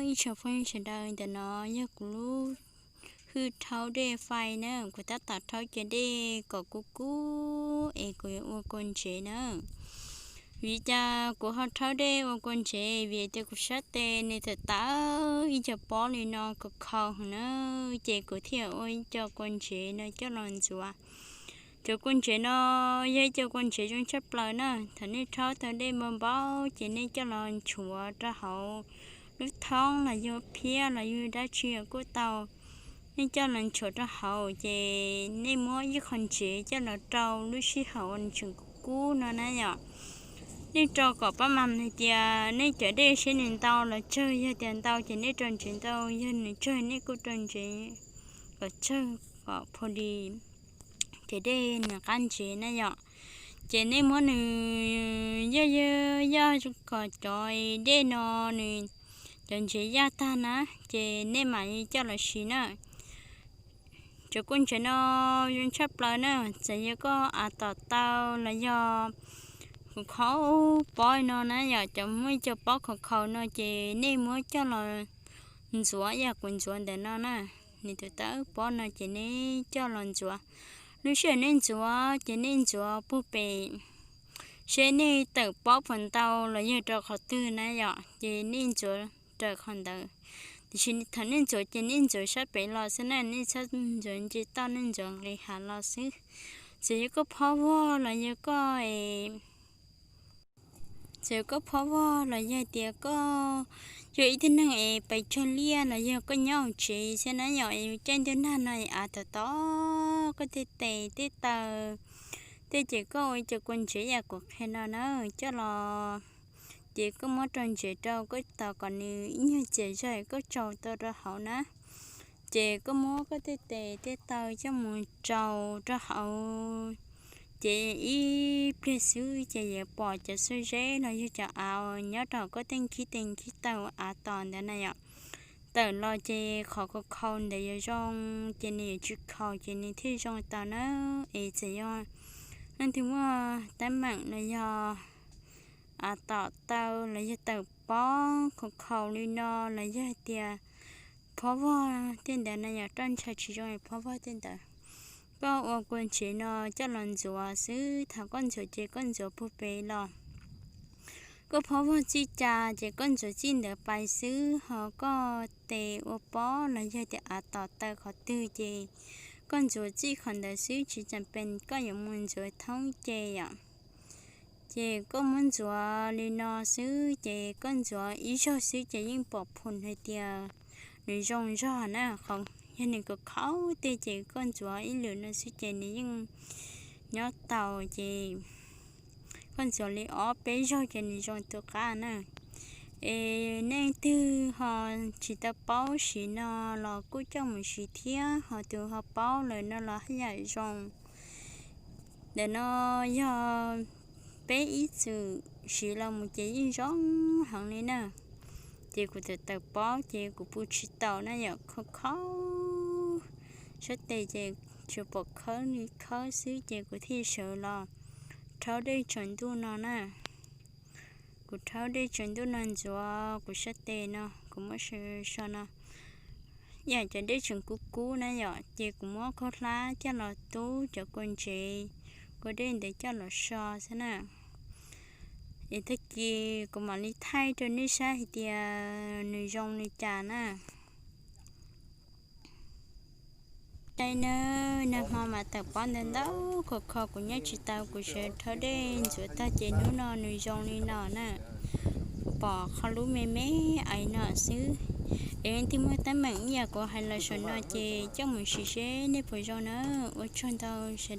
Ib tsoom phooj ywg sawv daws, ntawm no yog kuv lub hwj rhaub dej fais na, kuv tab tom rhaub cia dej kom kub kub es kuv yuav ua kua ntsev na. Vim li cas kuv ho rhaub dej ua kua ntsev? Vim tias kuv sab tes nws tawm tawv ib co pob li no khaus khaus na, ces kuv thiaj ua ib co kua ntsev no coj los ntxuav. Cov kua ntsev no yog ib co kua ntsev zoo tshaj plaws na. Thaum nej rhaub tau dej npau npau ces nej coj los nchuav rau hauv lub thoob los yog phiab los yog dab tsi kuj tau. Nej coj los nchuav rau hauv ces nej muab ib qho ntsev coj los rau lub sij hawm uas nws tseem kub kub no na yom. Nej rau kom pab mam hais tias nej cov dej seb nws ntau los tsawg, yog tias ntau ces nej rau ntsev ntau, yog nws tsawg nej kuj rau ntsev kom tsawg kom pha li, ces dej nws qab ntsev na yom. Ces nej muab nws yoj yoj yoj kom cov dej no nws, cov ntsev yaj tag na, ces nej mam li coj los siv na. Cov kua ntsev no zoo tshaj plaws na, txawm yog koj av tom taw los yog kuv qhov pob no na yom, cov muaj ib co pob khaus khaus no ces nej muab coj los ntxuav ib yam kuv ntxuav ntawm no na. Nws tawm tawv pob no ces nej coj los ntxuav. Lub sij hawm nej ntxuav ces nej ntxuav puag pem, seb nej tawm pob puas ntau los yog rau qhov twg na yom, ces nej ntxuav raws qhov ntawd. Tiam sis thaum nej ntxuav ces nej ntxuav sab pem los xwb na, nej txhob ntxuav nce toj, nej ntxuav nqis hav los xwb. Txawm yog koj phob vog los yog koj, txawm yog koj phob vog los yog tias koj yog ib tug neeg es pais tsawg liaj los yog koj nyob hauv tsev xwb na yom, es caij ntuj nag no av tom tom koj tej tes tej taw, tej ces koj ua ib co kua ntsev yam kuv qhia no na, coj los ces koj muab rau ntsev rau koj tos kom nws ib nyuag txias zog koj tsau tau rau hauv na. Ces koj muab koj tej tes tej taw coj mus tsau rau hauv, ces ib pliag xwb ces yuav pom cov xuab zeb los yog cov av nyob rau koj tej nkhib tes nkhib taw av tom ntawd na yom. Tawm los ces qhov khaus khaus ntawd yuav zoo, ces nws yuav tsis khaus ces nws thiaj zoo tau na. Es txawm yog leej twg muaj teeb meem los yog av tom taw los yog tawm pob khaus khaus li no los yog hais tias phob vog tej ntawd na yom, roj ntsha tsis zoo es phob vog tej ntawd, koj ua kua ntsev no coj los ntxuav xwb. Thaum koj ntxuav ces koj ntxuav puag pem los. Koj phob vog txij cas ces koj ntxuav txij ntawd pais xwb, ho koj tes ua pob los yog tias av tom taw qhov twg ces koj ntxuav txij qhov ntawd xwb, tsis tas pes koj yuav mus ntxuav thoob ce yom. Ces koj muab ntxuav li no xwb ces koj ntxuav ib zaug xwb ces yeej pom phum hais tias nws zoo zog na. Qhov yog nws khaus khaus tej ces koj ntxuav ib lwm no xwb ces nws yeej nyob tau. Ces koj ntxuav li ob peb zaug ces nws zoo tu qab na. Es nej twg ho tsis tau paub siv no los kuj coj mus siv thiab, ho tus ho paub lawm no los haj yam zoo. Ntawm no yog peb ib txwm siv los mus ces yeej zoo heev li na. Ces kuv tawm tawm pob ces kuv pw tsis tau na yom, khaus khaus sab tes ces tsuas pom khawb li khawb xwb ces kuv thiaj sawv los rhaub dej tsaus ntuj no na. Kuv rhaub dej tsaus ntuj no ntxuav kuv sab tes no, kuv muab so so no, yam cov dej tseem kub kub na yom, ces kuv muab khaub hlab coj los tub cov kua ntsev, kua dej ntawd coj los so xwb na. Es tag kis kuv mam li thaij rau nej saib hais tias nws zoo li cas na. Cai na, nag hmo mas tawm pob ntau ntau khaus khaus kuv nyob tsis tau, kuv sawv rhaub dej ntxuav tag ces hnub no nws zoo li no na. Pom qhov lub me me ais no xwb. Es leej twg muaj teeb meem ib yam kuv hais los saum no ces coj mus siv seb nej puas zoo na. Ua tsaug ntau sawv